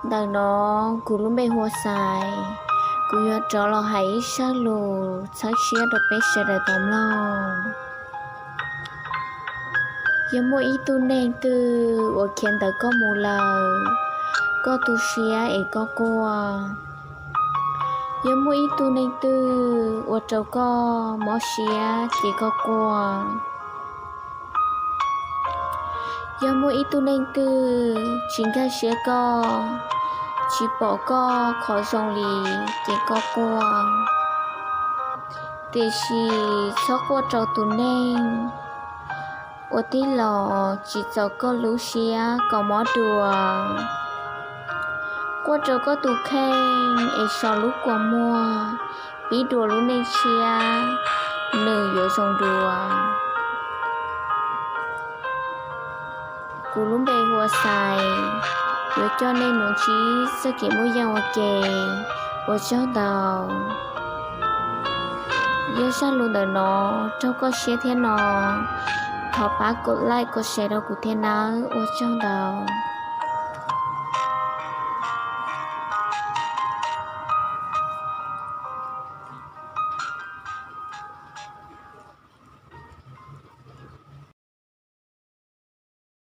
Ntawm no kuv lub npe hu ua Xais, kuv yuav rov los hais ib zaj lus txhawb siab rau peb sawv daws tau mloog. Yog muaj ib tug neeg twg uas khiav ntawm koj mus lawm, koj tu siab es koj quaj. Yog muaj ib tug neeg twg ua rau koj mob siab ces koj quaj. Yog muaj ib tug neeg twg tsis nkag siab koj, tsis pom koj qhov zoo li ces koj quaj. Tiam sis txhob quaj rau tus neeg uas tig los tsis txaus koj lub siab kom mob dua. Quaj rau koj tus kheej es so lub kua muag, pib dua lub neej tshiab, nws yuav zoo dua. Kuv lub npe hu ua Xais, yuav coj nej mus ntsib txoj kev muaj yeej ua ke. Ua tsaug ntau. Yog zaj lus ntawm no raug koj siab thiab no, thov pab kom like kom share rau kuv thiab nawb. Ua tsaug ntau.